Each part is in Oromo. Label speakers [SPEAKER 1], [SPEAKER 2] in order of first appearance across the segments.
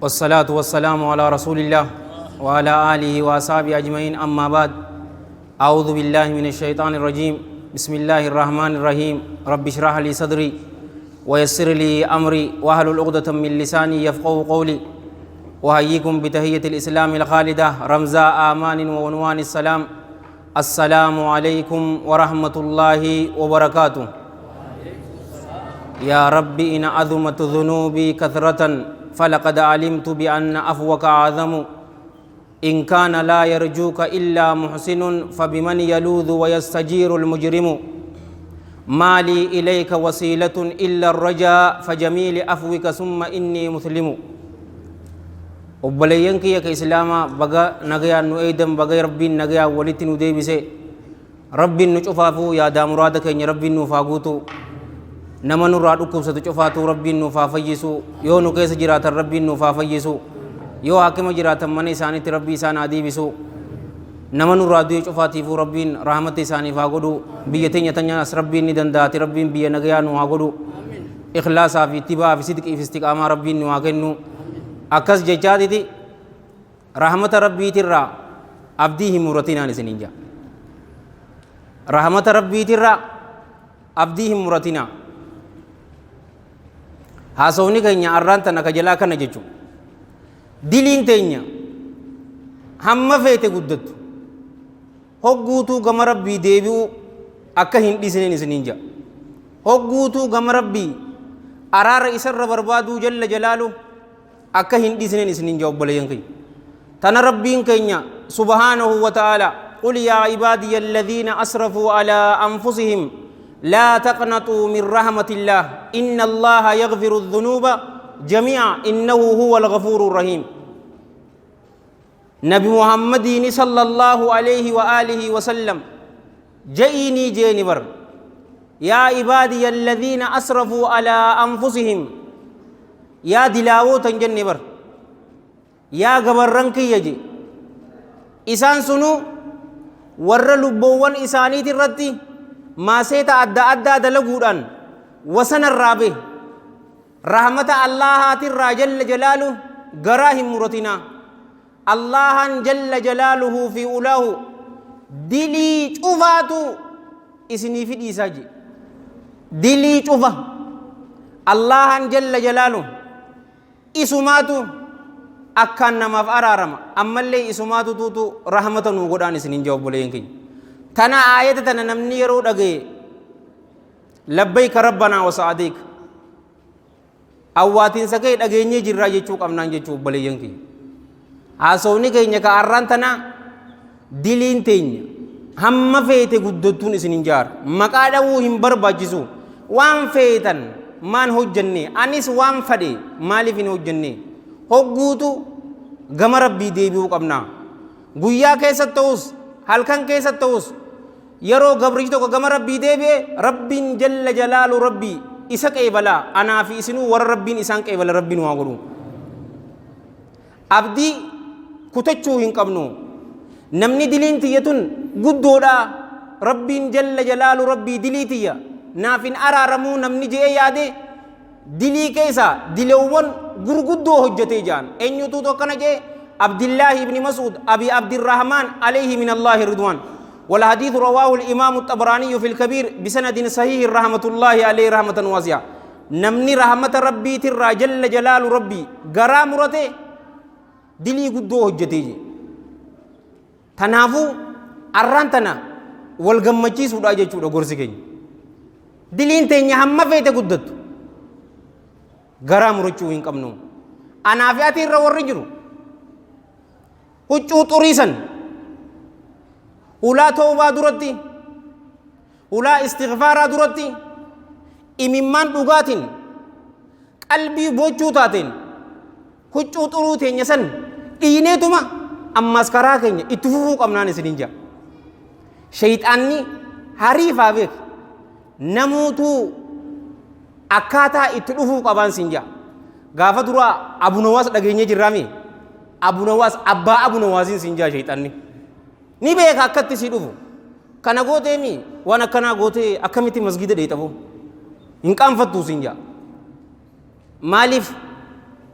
[SPEAKER 1] والصلاة والسلام على رسول الله وعلى آله وأصحابه أجمعين. أما بعد، أعوذ بالله من الشيطان الرجيم. بسم الله الرحمن الرحيم. رب اشرح لي صدري ويسر لي أمري واحلل عقدة من لساني يفقهوا قولي. وأحييكم بتحية الإسلام الخالدة، رمز آمان وعنوان السلام. السلام عليكم ورحمة الله وبركاته. يا رب إن عظمت ذنوبي كثرة فلقد علمت بأن عفوك أعظم. إن كان لا يرجوك إلا محسن فبمن يلوذ ويستجير المجرم. ما لي إليك وسيلة إلا الرجاء فجميل عفوك ثم إني مسلم. Obboleeyyan kiyya ka Islaamaa, baga nagayaan nu eeydan, baga Rabbiin nagayaa walitti nu deebise. Rabbiin nu cufaafuu yaadaa muraada keenya Rabbiin nuuf haa guutu. Nama nurraa dhukkubsatu cufaatuu Rabbiin nuuf haa fayyisu. Yoo nu keessa jiraatan Rabbiin nuuf haa fayyisu, yoo hakima jiraatan mana isaaniitti Rabbii isaan haa deebisu. Nama nurraa du'e cufaatiifuu Rabbiin rahmata isaaniif haa godhu. Biyya teenya tanyaas Rabbiin ni danda'ati, Rabbiin biyya nagayaa nu haa godhu. Ikhlaasaa fi ittibaa fi sidqii fi istiqaamaa Rabbiin nu haa kennu. Akkas jechaatiti, rahmata Rabbiitirraa abdii hin muratinaan isiniin jaa. Rahmata Rabbiitirraa abdii hin muratinaa. Haasawni keenya arraan tana ka jalaa kana jechu, diliin teenya hamma feete guddattu hogguutuu gama Rabbii deebi'u akka hin dhiisneen isiniin jaa. Hogguutuu gama Rabbii araara isarra barbaaduu jalla jalaalu akka hin dhiisneen isiniin jaa. Obboleeyyan keenya, tana Rabbiin keenya subhaanahu wa ta'ala: قل يا عبادي الذين أسرفوا على أنفسهم لا تقنطوا من رحمة الله إن الله يغفر الذنوب جميعا إنه هو الغفور الرحيم. نبي محمد صلى الله عليه وآله وسلم جئني جيني بر: يا عبادي الذين أسرفوا على أنفسهم، يا دلاوتا جني بر، يا غبرن يجي إسان سنو warra lubboowwan isaaniiti irratti maaseeta adda addaa dalaguudhaan wasanarraa bahe, rahmata Allahaatirraa jalla jalaalu garaa hin muratinaa. Allahan jalla jalaaluhu fi ulaahu dilii cufaatu isinii fidhiisaa je. Dilii cufa Allahan jalla jalaalu isumaatu akkaan namaaf araarama, ammallee isumaatu tuutu rahmata nuu godhaan isiniin jaa. Obboleeyyan keenya, tana aayata tana namni yeroo dhagaye "لبيك ربنا وسعديك", awwaatiinsa kee dhageenyee jirraa jechuu qabnaan jechuu. Obboleeyyan keenya, haasawni keenya ka arraan tana, diliin teenya hamma feete guddattuun isin hin jaara, maqaa dhawuu hin barbaachisu. Waan feetan maan hojjanne, anis waan fadhe maaliif hin hojjanne, hogguutu gama Rabbii deebi'uu qabna. Guyyaa keessatti ta'us, halkan keessatti ta'us, yeroo gabrichi tokko gama Rabbii deebi'e, Rabbiin jalla jalaalu Rabbii isa qeebalaa. Anaa fi isinuu warra Rabbiin isaan qeebala Rabbiin waa godhu. Abdii kutachuu hin qabnu. Namni diliin tiyya tun guddoodha, Rabbiin jalla jalaalu Rabbii dilii tiyya naaf hin araaramuu namni je'ee yaade, dilii keessa dileewwan gurguddoo hojjetee jaan. Eenyutu akkana jee? Abdillaahi ibni Mas'ud, Abi Abdirrahmaan, عليه من الله رضوان. والحديث رواه الإمام الطبراني في الكبير بسند صحيح رحمة الله عليه رحمة واسعة. Namni rahmata Rabbiitirraa jalla jalaalu Rabbii garaa murate dilii guddoo hojjetee je. Tanaafuu arraan tana wal gammachiisuudha jechuudha gorsi keenya. Diliin teenya hamma feete guddattu garaa murachuu hin qabnu. Anaa fi ati irra warri jiru huccuu xuriisan hulaa toobaa duratti, hulaa istighfaaraa duratti, imimmaan dhugaatiin, qalbii bochuu taateen huccuu xuruu teenya san dhiineetuma ammas karaa keenya itti fufuu qabnaan isiniin jaa. Shayxaanni hariifaa beek, namuutuu akkaataa itti dhufuu qabaan siin jaa. Gaafa duraa Abunawaas dhageenyee jirraami. Abunawaas, abbaa Abunawaasiin siin jaa. Shayxaanni ni beeka akkatti sii dhufu. Kana gooteemi, waan akkanaa gootee akkamitti masgida dheexafu, hin qaanfattuu siin jaa. Maaliif?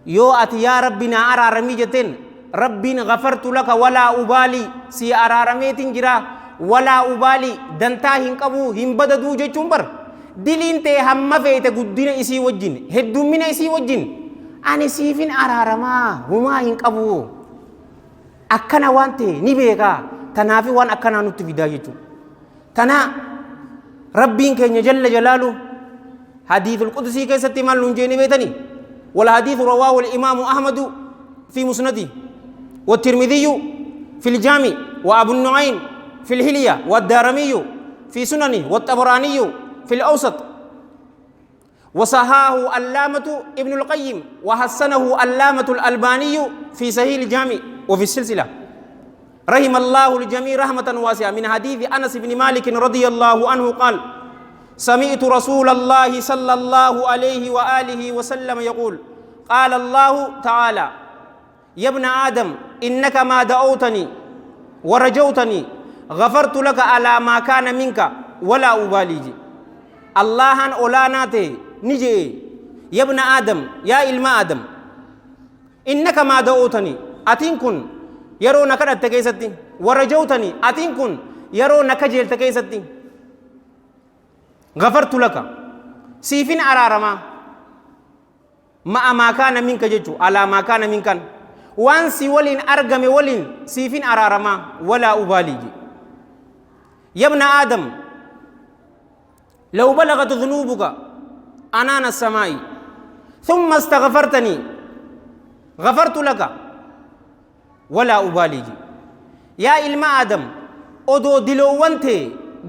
[SPEAKER 1] Yoo ati yaa Rabbi naa araaramii jetteen, Rabbiin ghafartu laka walaa ubaalii, sii araarameetin jira, walaa ubaalii, dantaa hin qabuu, hin badaduu jechuun bar diliin tee hamma feete guddina isii wajjin, heddummina isii wajjin ani siifin araaramaa, humaa hin qabuu. Akkana waan ta'e ni beekaa, tanaafi waan akkanaa nutti fidaa jechuudha. Tana Rabbiin keenya jalla jalaalu hadiithul qudsii keessatti maal nuun jeeni beetanii? Wal hadiithu rawaahu al-imaamu Ahmadu fi musnadi wa Tirmidhiyyu fil jaami wa Abu Nu'aym fil hilya wa Daaramiyyu fi sunani wa Xabaraaniyyu fil awsat. وصحاه علامة ابن القيم وحسنه علامة الألباني في صحيح الجامع وفي السلسلة رحم الله الجميع رحمة واسعة. من حديث أنس بن مالك رضي الله عنه قال سمعت رسول الله صلى الله عليه وآله وسلم يقول قال الله تعالى يا ابن آدم إنك ما دعوتني ورجوتني غفرت لك على ما كان منك ولا أبالي. الله أولاناتي نجي يا ابن آدم يا إلما آدم إنك ما دعوتني أتين كن يرو نكرت تكيستي ورجوتني أتين كن يرو نكجل تكيستي غفرت لك سيفين أرارما مع ما كان منك ججو على ما كان منك وانسي ولين أرقم ولين سيفين أرارما ولا أبالي. يا ابن آدم لو بلغت ذنوبك أنان السماء ثم استغفرتني غفرت لك ولا أبالي. يا إلما آدم أدو دلوانتي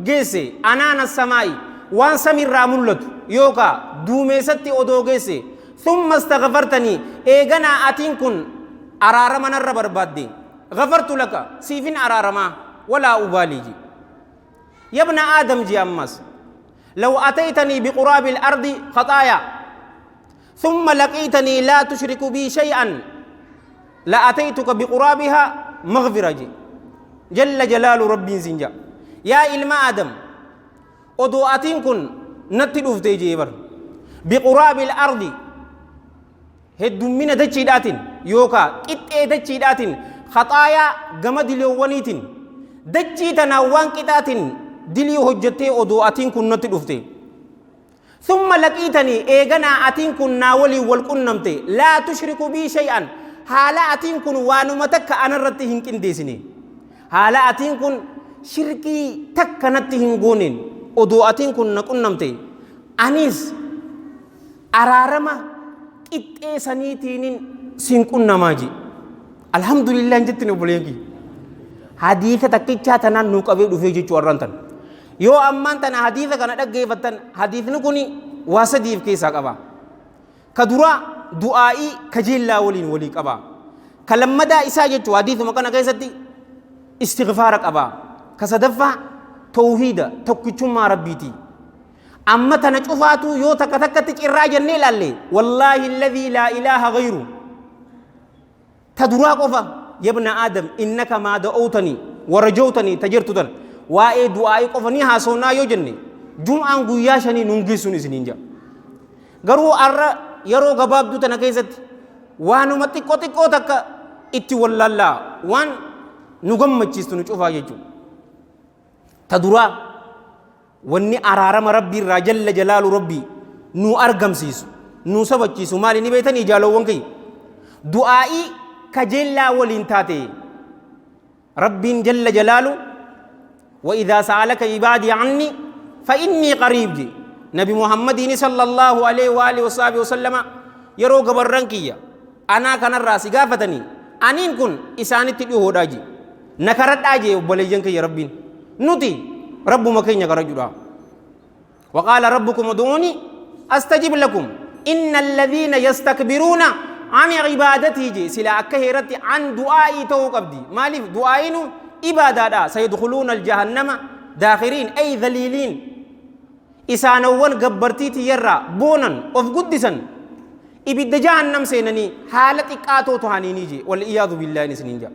[SPEAKER 1] جيسي أنان السماء وان سمير رامولت يوكا دوميستي أدو جيسي ثم استغفرتني إيغنا أتين كن أرارما نربر بادي غفرت لك سيفين أرارما ولا أبالي. يا ابن آدم جي أمس لو أتيتني بقراب الأرض خطايا ثم لقيتني لا تشرك بي شيئا لأتيتك بقرابها مغفرة جل جلال ربي زنجا. يا إلما آدم أدو أتين كن نتلوف تيجيبر بقراب الأرض هدومين دتشيداتين يوكا إت دتشيداتين خطايا جمد لونيتين دتشيتنا وان كتاتين دلي هجتي أدو أتين كن نتلوفتي ثم لقيتني إيغنا أتين كن ناولي والكنمتي لا تشرك بي شيئا حالا أتين كن وانمتك أنا رتهن كنديسني حالا أتين كن شركي تك نتهن غونين أدو أتين كن نكنمتي أنيس أرارما إت سنيتين سنكون نماجي. الحمد لله جتني بولينكي حديث تكيتشا تنا نوكابي دفيجي چورانتن يو أمان تنا حديث كان دغيفتن حديث نكوني واسديف كيسا قبا كدورا دعائي كجيلا ولين ولي قبا كلمدا إسا جتو حديث مكان كيستي استغفار قبا كصدفة توحيد تكچما ربيتي أما تنشوفاتو يو تكتكتك الراجل نيلالي والله الذي لا إله غيره تدرا قفا يا ابن آدم إنك ما دعوتني ورجوتني تجرتدن وائي دعائي قفا نيها سونا يو جني جمعان قياشني ننجسوني سنينجا غرو أرى يرو غباب دو تنكيزت وانو متكو تكو تك اتي والله وان نغم تشيستو نشوفا يجو تدرا wanni araarama rabbii irraa jalla jalaalu rabbii nu argamsiisu nu sabachiisu maali ni beektanii jaalowwan kiyya du'aa'ii kajeellaa waliin taate rabbiin jalla jalaalu wa idhaa sa'alaka ibaadii anni fa innii qariib je nabi muhammadiini sallallahu alaihi wa alihi wasaabi wasallama yeroo gabarran kiyya anaa kanarraa si gaafatanii aniin kun isaanitti dhihoodhaa je na karadhaa je obboleeyyan kiyya rabbiin nuti رب مكين يقرجوا وقال ربكم ادعوني أستجب لكم إن الذين يستكبرون عن عبادتي جي سلا أكهرتي عن دعائي توقبدي مالف دعائين عبادة سيدخلون الجهنم داخرين أي ذليلين إسانوان قبرتي تيرا بونا أف قدسا إبد جهنم سينني حالة إكاتو تهانيني جي والعياذ بالله نسنين جا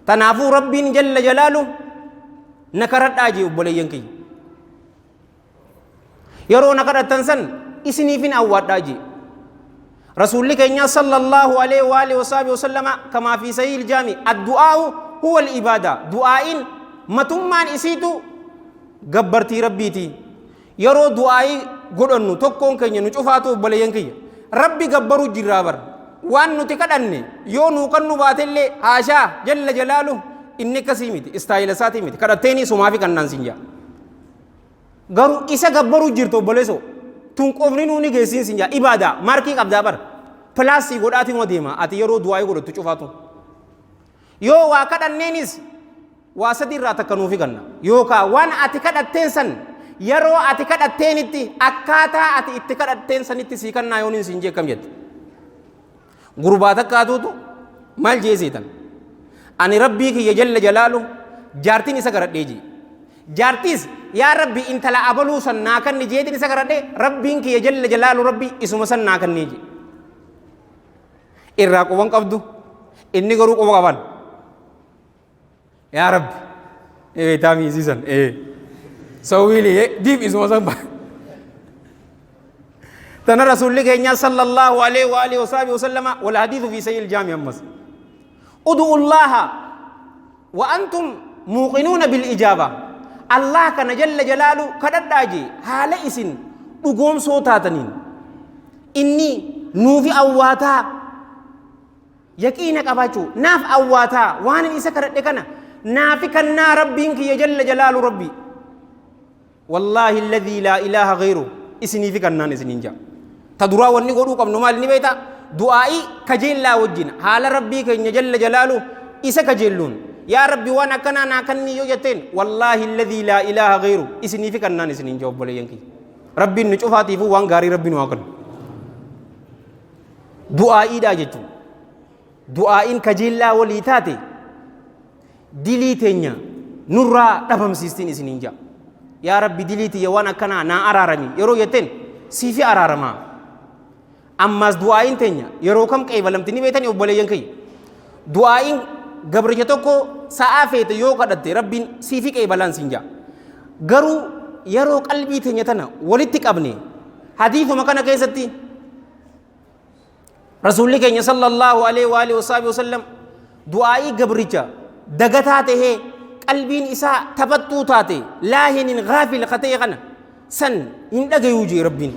[SPEAKER 1] تنافو رب جل جلاله نكرت أجي وبلينكي كي يرو نكرت تنسن إسني فين أواد أجي Rasuulli keenya sallallahu alaihi wa alihi wasaabi wasallama kamaa fi sahiil jaami addu'aa'u huwa al-ibaada. Du'aa'iin matummaan isiitu gabbartii Rabbiiti. Yeroo du'aa'ii godhannu tokkoon keenya nu cufaatu, obboleeyyan kiyya, Rabbi gabbaruu jirraa bar. Waan nuti kadhanne yoo nuu kannu baatellee, haashaa jalla jalaalu, inni akkasii miti, istaayila isaatii miti. Kadhatteeni sumaafi kannaan sin jaa. Garuu isa gabbaruu jirtu, obboleessoo, tun qofni nuu ni geessiin sin jaa. Ibaadaa maarkii qabdaa bar, pilaasii godhaatiin deema. Ati yeroo du'aa'ii godhattu cufaatu yoo waa kadhanneenis waa sadi irraa takka nuufi kanna, yookaan waan ati kadhatteen san yeroo ati kadhatteenitti akkaataa ati itti kadhatteen sanitti sii kannaa. Yooniin siin jee akkam jette? Gurbaa takkaatuutu maal jee seetan? Ani Rabbii kiyya jalla jalaalu jaartiin isa kadhadhee jee. Jaartiis yaa Rabbi, intala abaluu san naa kanni jeetiin isa kadhadhee, Rabbiin kiyya jalla jalaalu Rabbi isuma san naa kannee jee. Irraa quban qabdu, inni garuu quba qaban. Yaa Rabbi, ee taamii isiisan ee sawwiili diif isuma san. Tana Rasuulli keenya sallallahu alaihi wa alihi wasaabi wasallama, wal hadiithu fi sahiil jaami, ammas ud'u Allaha wa antum muuqinuuna bil ijaaba. Allah kana jalla jalaalu kadhadhaa jee, haala isin dhugoomsoo taataniin inni nuufi awwaataa yaqiina qabaachuu, naaf awwaataa, waan isa kadhadhe kana naafi kannaa Rabbiin kiyya jalla jalaalu. Rabbi wallaahi alladhii laa ilaaha ghayru isiniifi kannaan isiniin jaa. Ta duraa wanni godhuu qabnu maal ni beektaa? Du'aa'ii kajeellaa wajjin haala Rabbii keenya jalla jalaalu isa kajeelluun, yaa Rabbi, waan akkanaa naa kannii yoo jetteen, wallaahi alladhii laa ilaaha ghayru isiniifi kannaan isiniin jaa. Obboleeyyan kiyya, Rabbiin nu cufaatiifuu waan gaarii Rabbi nu haa kennu. Du'aa'iidhaa jechuun du'aa'iin kajeellaa walii taate dilii teenya nurraa dhabamsiistiin isiniin jaa. Yaa Rabbi, dilii tiyya waan akkanaa naa araarami yeroo jetteen siifi araaramaa. Ammaas du'aa'iin teenya yeroo kam qeebalamti ni beektanii, obboleeyyan kiyya? Du'aa'iin gabricha tokko sa'aa feete yoo kadhatte Rabbiin siifi qeebalaan siin jaa. Garuu yeroo qalbii teenya tana walitti qabne, hadiisuma kana keessatti Rasuulli keenya sallallahu alaihi wa alihi wasallam du'aa'ii gabricha dagataa tahee qalbiin isaa taphattuu taate, laahinin gaafil ka ta'e kana san hin dhagayuu jee Rabbiin.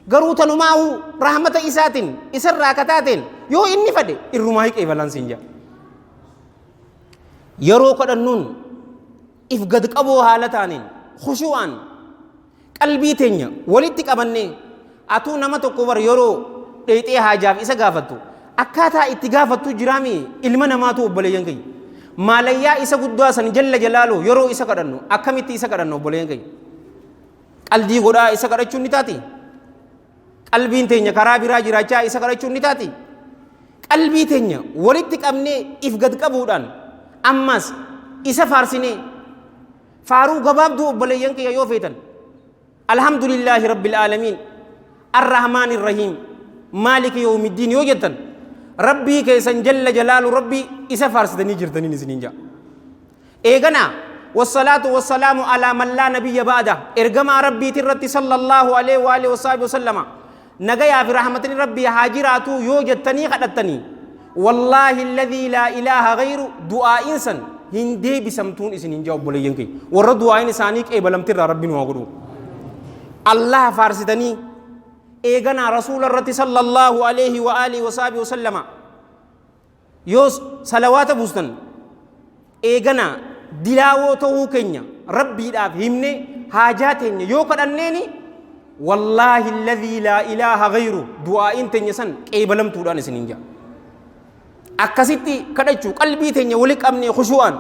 [SPEAKER 1] Garuu tanumaahu rahmata isaatiin isarraa ka taateen yoo inni fedhe irrumaa hiqee balaan siin jaa. Yeroo kadhannuun if gad qaboo haala taaniin, khushu'aan qalbii teenya walitti qabannee, atuu nama tokko bar yeroo dheexee haajaaf isa gaafattu akkaataa itti gaafattu jiraami. Ilma namaatu, obboleeyyan keenya, maalayyaa isa guddaa san jalla jalaalu yeroo isa kadhannu akkamitti isa kadhannu, obboleeyyan keenya? Qaldii godhaa isa kadhachuun ni taati? Qalbiin teenya karaa biraa jiraachaa isa kadhachuun ni taati? Qalbii teenya walitti qabnee if gad qabuudhaan ammas isa faarsinee, faaruu gabaabduu, obboleeyyan kiyya, yoo feetan alhamdulillaahi rabbil aalamiin arrahmaan irrahiim maaliki yawmiddiin yoo jettan, Rabbii keessan jalla jalaalu Rabbii isa faarsitanii jirtaniin isiniin ja'a. Eeganaa wassalaatu wassalaamu alaa man laa nabiyya ba'da, ergamaa Rabbiiti irratti sallallahu alaihi wa alihi wasaabi wasallama nagayaa fi rahmatni Rabbii haa jiraatuu yoo jettanii kadhattanii, wallaahi alladhii laa ilaaha ghayru du'aa'iin san hin deebisamtuun isin hin jaa. Obboleeyyan keenya, warra du'aa'iin isaanii qeebalamtirraa Rabbi nu haa godhu. Allah faarsitanii eeganaa Rasuula irratti sallallahu alaihi wa alihi wasaabi wasallama yoo salawaata buustan, eeganaa dilaawoo ta'uu keenya Rabbiidhaaf himne haajaa teenya yoo kadhanneeni, wallaahi alladhii laa ilaaha ghayru du'aa'iin teenya san qeebalamtuudhaan isiniin jaa. Akkasitti kadhachuu, qalbii teenya wali qabnee khushu'aan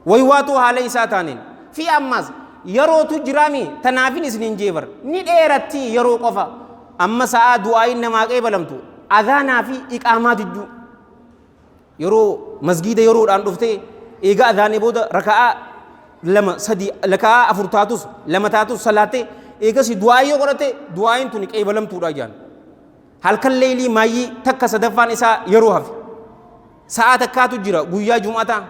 [SPEAKER 1] waywaatuu haala isaa taaneen fi ammaas yerootu jiraami. Tanaafin isiniin jeebar ni dheeratti yeroo qofa. Amma sa'aa du'aa'iin namaa qeebalamtu adhaanaa fi iqaamaa didduu, yeroo masgiida yeroodhaan dhuftee eega adhaanee booda raka'aa lama, sadi, raka'aa afur taatus, lama taatus salaattee eegasi du'aa'ii yoo godhatte du'aa'iin tuni qeebalamtuudha jaan. Halkan leeylii maayyii takka sadaffaan isaa yeroo hafe sa'aa takkaatu jira. Guyyaa jum'ataa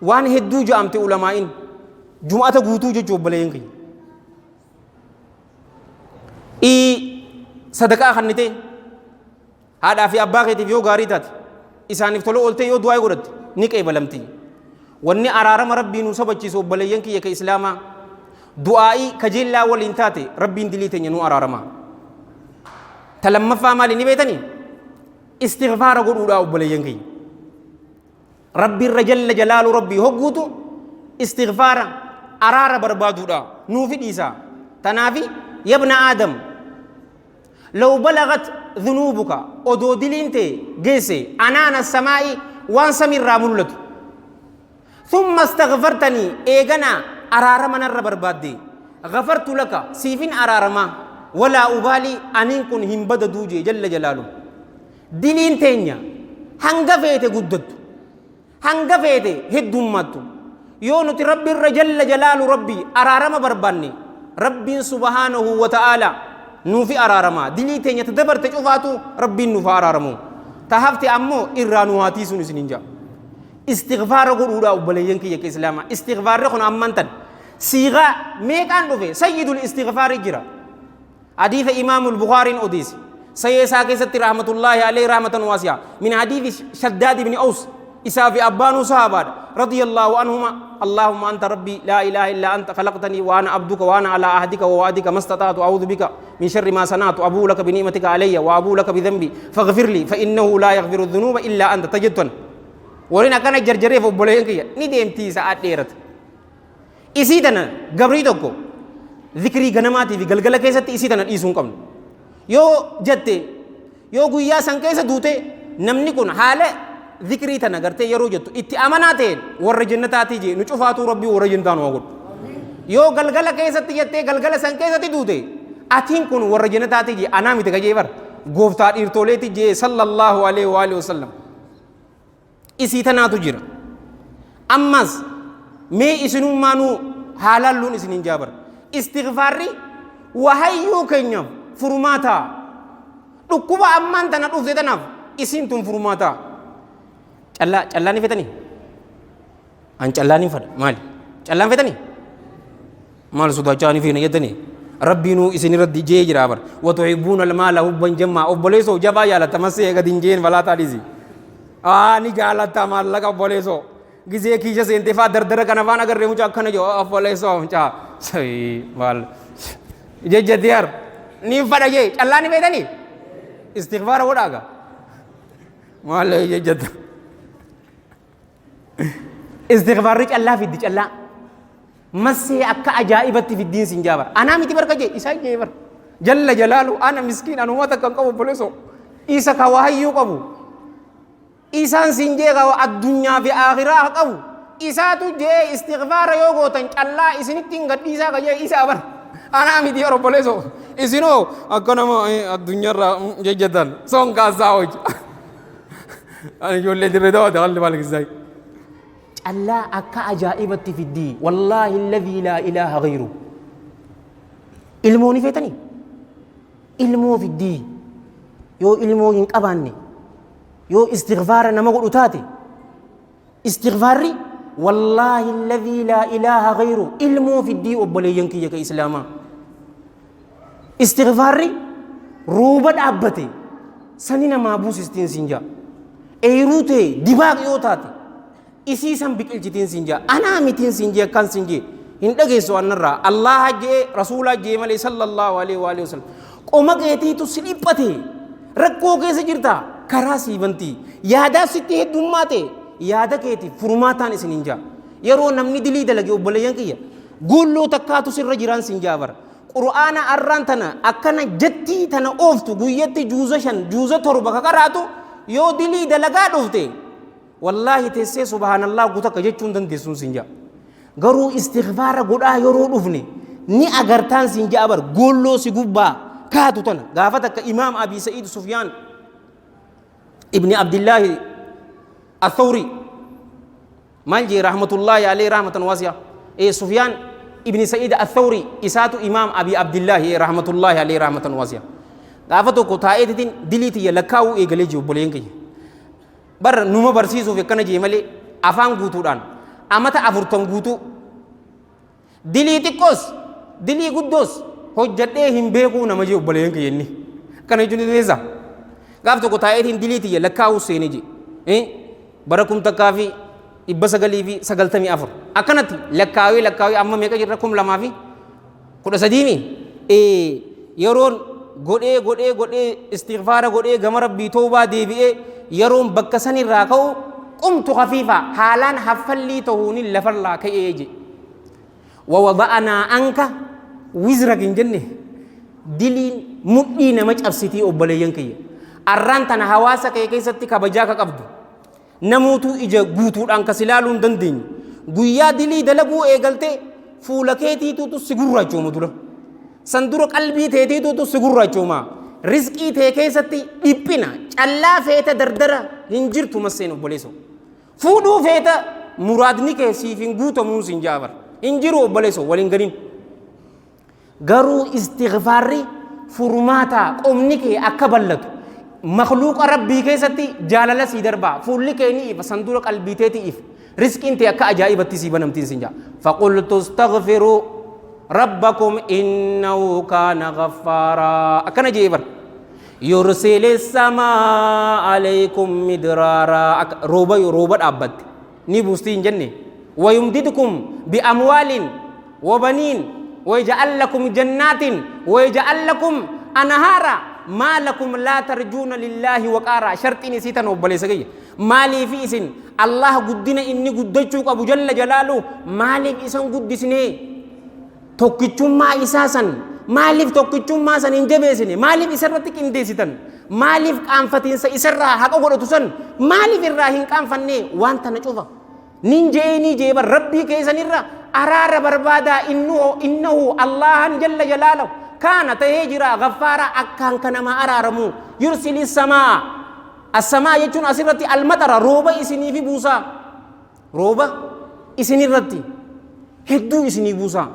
[SPEAKER 1] waan hedduu ja'amte ulamaa'in, jum'ata guutuu jechuu, obboleeyyan kiyya. Sadaqaa kannitee haadhaa fi abbaa keetiif yoo gaarii taate, isaaniif tola ooltee yoo du'aa godhatte ni qeebalamti. Wanni araarama Rabbii nu sabachiisu, obboleeyyan kiyya ka Islaamaa, du'aa'ii kajeellaa waliin taate Rabbiin dilii teenya nu araarama. Ta lammaffaa maali ni beetanii? Istighfaara godhuudha, obboleeyyan kiyya. Rabbi irra jalla jalaalu Rabbii hogguutu istighfaara, araara barbaaduudha nuufi dhiisa. Tanaafi yabna Aadam law balagat dhunuubuka, odoo diliin tee geesse anaana samaa'i, waan samiirraa mul'atu, thumma astaghfartanii, eeganaa araarama narra barbaadde, ghafartu laka, siifin araarama, walaa ubaalii, aniin kun hin badaduu jee jalla jalaalu. Diliin teenya hanga feete guddattu, hanga feete heddummattu, yoo nuti Rabbi irra jalla jalaalu Rabbi araarama barbaanne, Rabbiin subhaanahu wa ta'aala nuufi araarama. Dilii teenya ta dabarte cufaatu Rabbiin nuuf haa araaramu, ta hafte ammoo irraa nu haa tiisuun isiniin ja'a. Istighfaara godhuudha, obboleeyyan kiyya ka Islaamaa. Istighfaarri kun amman tan siigaa meeqaan dhufe? Sayyidul istighfaari jira. Hadiisa Imaamul Bukhaariin odeesse sayee isaa keessatti, rahmatullaahi alayhi rahmatan waasi'a, min hadiisi Shaddaad ibn Aws, isaa fi abbaanuu sahabaadha, radiyallahu anhuma: Allahumma anta rabbi, laa ilaaha illa anta, khalaqtanii wa ana abduka, wa ana ala ahdika wa wa'dika mastata'tu, a'udhu bika min sharri ma sana'tu, abuu laka bi ni'matika alayya wa abuu laka bi dhanbi, faghfir li, fa innahu laa yaghfiru dhunuuba illa anta. Tajettan waliin akkana jarjareef, obboleeyyan kiyya, ni deemtii sa'aa dheerata. Isii tana gabrii tokko zikrii ganamaatii fi galgala keessatti isii tana dhiisuu hin qabnu. Yoo jette, yoo guyyaa san keessa duute, namni kun haala zikrii tana gartee yeroo jettu itti amanaa ta'een warra jannataatii jee. Nu cufaatuu Rabbii warra jannataa nu haa godhu. Yoo galgala keessatti jettee galgala san keessatti duute, atiin kun warra jannataatii jee. Anaa miti kajee bar, gooftaa dhiirtoleeti jee, sallallahu alaihi wa alihi wasallam. Isii tanaatu jira. Ammas mee isinummaanuu haa laalluun isiniin jaabar. Istighfaarri wahayyuu keenyaaf furmaataa. Dhukkuba ammaan tana dhufte tanaaf isiin tun furmaataa. Callaa callaa ni fetanii? An callaa ni fedha. Maali? Callaan fetanii? Maal sodaachaa ni feena jettanii? Rabbiinuu isin irratti jee jira bar. Watuhibbuuna almaala hubban jammaa. Obboleessoo, jabaa jaalatta massee gadi hin jeen balaa taadhisi. Aa, ni jaalatta maallaqa, obboleessoo. Gizee kiisha seentee faa dardara kana faan agarree mucaa akkana jiru, obboleessoo, mucaa. Sayii maal jejjatti har. Ni fadha jee callaa ni feetanii? Istighfaara godhaaga. Maal jejjatta? Istighfaarri callaa fiddi, callaa. Massee akka ajaa'ibatti fiddiin sin jaabar. Anaa miti barka jee, isaa jee bar. Jalla jalaalu, ana miskiin anuma takka hin qabu, obboleessoo. Isa ka waayyuu qabu. Isaan sin jee ka addunyaa fi akhiraa qabu. Isaatu jee istighfaara yoo gootan callaa isinitti hin gadhiisaa ka jee isaa bar. Anaa miti bar, obboleessoo. Isinoo akka nama addunyaarraa jejjetan son kaasaa hojii. Ani ijoollee dirree dawaate qalli maal gizaay. Callaa akka ajaa'ibatti fiddii, wallaahi alladhii laa ilaaha ghayru. Ilmoo ni feetanii? Ilmoo fiddii. Yoo ilmoo hin qabaanne, yoo istighfaara nama godhu taate, istighfaarri wallaahi alladhii laa ilaaha ghayru ilmoo fiddii, obboleeyyan kiyya ka Islaamaa. Istighfaarri rooba dhaabbate sani namaa buusistiin siin jaa. Eeruu tee dibaaq yoo taate isii san biqilchitiin siin jaa. Anaa mitiin siin jee, akkaan siin jee. Hin dhageessu annarraa. Allaaha jee, Rasuulaa jee malee, sallallahu alaihi wa alihi wasallam. Qoma keetiitu si dhiphate. Rakkoo keessa jirta, karaa sii banti. Yaadaa sitti heddummaate, yaada keetiif furmaataan isin hin jaa. Yeroo namni dilii dalage, obboleeyyan kiyya, guulloo takkaatu sirra jiraan siin jaa bara. Qur'aana arraan tana akkana jettii tana ooftu, guyyatti juuza 5, juuza 7 ka qaraatu, yoo dilii dalagaa dhufte, wallaahi teessee subhaanallah gutakka jechuun dandeessuun siin jaa. Garuu istighfaara godhaa yeroo dhufne ni agartaan siin jaa bar, goolloo si gubbaa kaatu tana. Gaafa takka Imaam Abii Sa'iid Sufyaan ibni Abdillaahi Athawri maal jee, rahmatullaahi alayhi rahmatan waasi'a, Sufyaan ibni Sa'iid Athawri, isaatu Imaam Abi Abdillaahi, rahmatullaahi alayhi rahmatan waasi'a, gaafa tokko taa'eetitiin dilii tiyya lakkaa'uu eegalee jiru. Obboleen kiyya, bar numa barsiisuuf akkana jee malee afaan guutuudhaan amata 40 guutuu dilii xiqqoos dilii guddoos hojjadhee hin beekuu nama jee, obboleen kiyya. Inni Kana jechuun ni dandeessaa? Gaaf tokko taa'eetiin dilii tiyya lakkaa'uu seene jee. Bara 1994 akkanatti lakkaawee lakkaawee amma meeqa jirra, 2013 mi? Yeroon godhee godhee godhee istighfaara godhee gama Rabbii toobaa deebi'ee yeroon bakka sanirraa ka'u, qumtu khafiifa, haalaan haffallii ta'uunin lafarraa ka'ee je. Wawada'anaa anka wizrak hin jenne. Diliin mudhii nama cabsitii, obboleeyyan kiyya. Arraan tana hawaasa kee keessatti kabajaa ka qabdu, namuutuu ija guutuudhaan ka si ilaaluu hin dandeenye, guyyaa dilii dalaguu eegalte fuula keetiituutu si gurraachooma. Dura san dura qalbii teetiituutu si gurraachooma. Rizqii tee keessatti dhiphina, callaa feeta dardara hin jirtu. Masseen obboleessoo, fuudhuu feeta, muraadni kee siif hin guutamuun sin jaabar hin jiru. Obboleessoo, waliin ganin garuu istighfaarri furmaataa. Qomni kee akka ballatu, makluuqa Rabbii keessatti jaalala sii darbaa, fuulli kee ni ifa. San dura qalbii teeti ifa, rizqiin tee akka ajaa'ibatti sii banamtiin sin jaa. فقلت استغفروا ربكم إنه كان غفارا akkana jee bar. يرسل السماء عليكم مدرارا, rooba rooba dhaabbatte ni buustii hin jenne. ويمددكم بأموال وبنين ويجعل لكم جنات ويجعل لكم أنهارا ما لكم لا ترجون لله وقارا. شرطين isiitan, obboleessa kiyya, maaliif isin Allah guddina inni guddachuu qabu jalla jalaalu maaliif isan guddisnee? Tokkichummaa isaa san maaliif, tokkichummaa san hin jabeessine? Maaliif isarratti qindeessitan? Maaliif qaanfatiinsa isarraa haqa godhatu san maaliif irraa hin qaanfanne? Waan tana cufa nin je'ee ni je'e bar. Rabbii keessanirra araara barbaadaa. إنه Allahan jalla jalaalahu كان tahee jira غفارا, akkaan ka nama araaramu. يرسل السماء, السماء jechuun asirratti المطر, rooba isiniifi buusaa, rooba isinirratti hedduu isinii buusaa,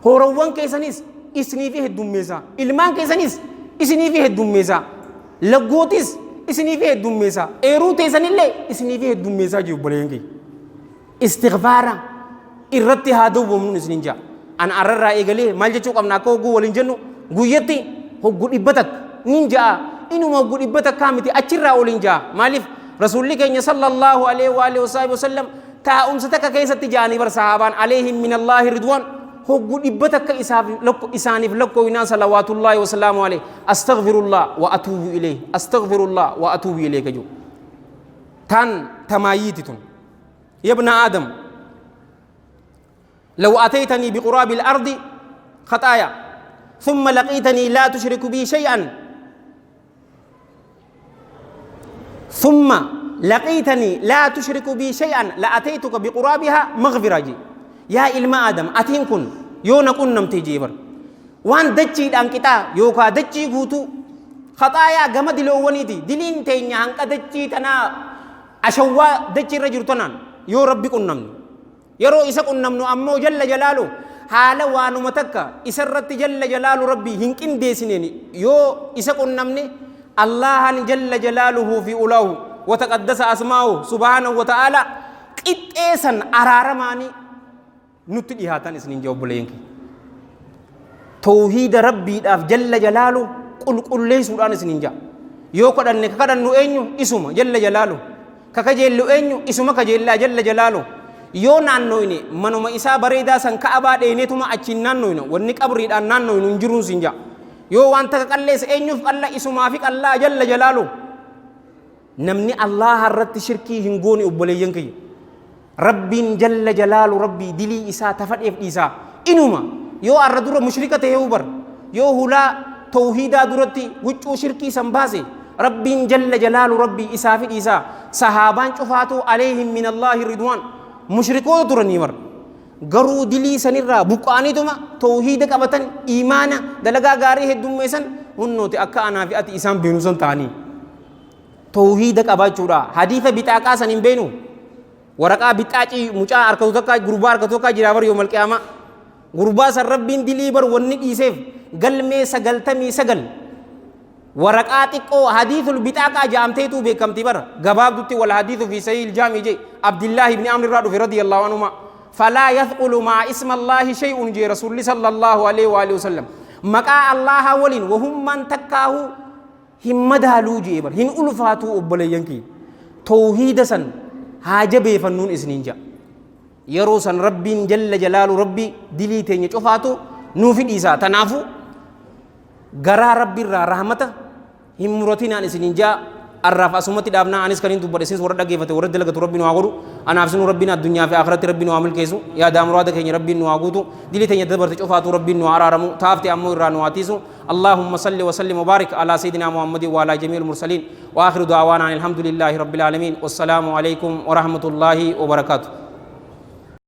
[SPEAKER 1] horawwan keessanis isiniifi heddummeessaa, ilmaan keessanis isiniifi heddummeessaa, laggootis isiniifi heddummeessaa, eeruu teessanillee isiniifi heddummeessaa jiru. Obboleeyyan kiyya, istighfaara irratti haa dawwamnuun isinin jaa. An arrarraa eegalee maal jechuu qabna? Akka hogguu waliin jennu guyyatti hoggu 100 nin ja'a. Inuma hoggu 100 miti, achirraa oliin ja'a. Maaliif? Rasuulli keenya صلى الله عليه وآله وسلم taa'umsa takka keessatti ja'anii bar sahaabaan عليهم من الله رضوان hoggu 100 isaaf isaaniif lakkooyinaan صلوات الله وسلامه عليه أستغفر الله وأتوب إليه، أستغفر الله وأتوب إليه kaju tan tamaayiiti tun. يا ابن آدم لو أتيتني بقراب الأرض خطايا ثم لقيتني لا تشرك بي شيئا ثم لقيتني لا تشرك بي شيئا لأتيتك بقرابها مغفرة. جي yaa ilma Aadam, atiin kun yoo na qunnamte jeebar waan dachiidhaan qixaa yookaa dachii guutuu خطايا gama diloowwaniiti, diliin teenya hanqa dachii tanaa, ashawwaa dachii irra jiru tanaan yoo Rabbi qunnamne, yeroo isa qunnamnu ammoo jalla jalaalu haala waanuma takka isa irratti jalla jalaalu Rabbii hin qindeessineen yoo isa qunnamne, Allahan جل جلاله في علاه وتقدس أسماؤه سبحانه وتعالى qixxeessan araaramaanii nutti dhihaatan isiniin jee. Obboleeyyan kiyya, tawhiida Rabbiidhaaf jalla jalaalu qulqulleessuudhaan isiniin jaa. Yoo kadhanne, ka kadhannu eenyu? Isuma jalla jalaalu. Ka kajeellu eenyu? Isuma kajeellaa jalla jalaalu. Yoo naannoyne manuma isaa bareedaa san Ka'abaa dheeneetuma achiin naannoyna. Wanni qabriidhaan naannoynu hin jiruun siin jaa. Yoo waan takka qalleesse eenyuuf qalla? Isumaafi qallaa jalla jalaalu. Namni Allaha irratti shirkii hin goone, obboleeyyan kiyya, Rabbiin jalla jalaalu Rabbii dilii isaa tafadheef dhiisaa. Inuma yoo arra dura mushrika ta'ee bar, yoo hulaa tawhiidaa duratti huccuu shirkii san baase, Rabbiin jalla jalaalu Rabbii isaafi dhiisaa. Sahaabaan cufaatu عليهم من الله رضوان mushrikoota turanii mar, garuu dilii sanirraa buqqa'aniituma tawhiida qabatan, iimaana, dalagaa gaarii heddummeessan. Hunnooti akka anaa fi ati isaan beenu san ta'anii tawhiida qabaachuudha. Hadiisa bixaaqaa san hin beenu? Waraqaa bixaacii mucaa harkatu takka, gurbaa harkatu takka jira bar. Yoomal qiyaamaa gurbaa san Rabbiin dilii bar wanni dhiiseef galmee 99 waraqaa xiqqoo حديث البطاقة ja'amteetu beekamti bar gabaabdutti. والحديث في صحيح الجامع jee. Abdillaahi ibni Amr irraa dhufe رضي الله عنهما. فلا يثقل مع اسم الله شيء jee Rasuulli صلى الله عليه وآله وسلم. Maqaa Allaha waliin wahummaan takkaahu. Hin madaaluu je'e bar. Hin ulfaatuu obboleeyyan kiyya. Towhiida san haa jabeefannuun isiniin ja'a. Yeroo san Rabbiin jalla jalaalu Rabbi dilii teenya cufaatu nuufi dhiisaa. Tanaafuu garaa Rabbi irraa rahmata hin muratinaan isiniin ja'a. Arraaf asumatti dhaabnaa, anis kan hin dubbadhe, isinis warra dhaggeeffate warra dalagatu Rabbi nu haa godhu. Anaaf isinuu Rabbiin addunyaa fi akhiratti Rabbi nu haa milkeessu. Yaadaa muraada keenya Rabbiin nu haa guutu. Dilii teenya dabarte cufaatu Rabbiin nu haa araaramu. Taafte ammoo irraa nu haa tiisu. اللهم صل وسلم وبارك على سيدنا محمد وعلى جميع المرسلين، وآخر دعوانا الحمد لله رب العالمين، والسلام عليكم ورحمة الله وبركاته.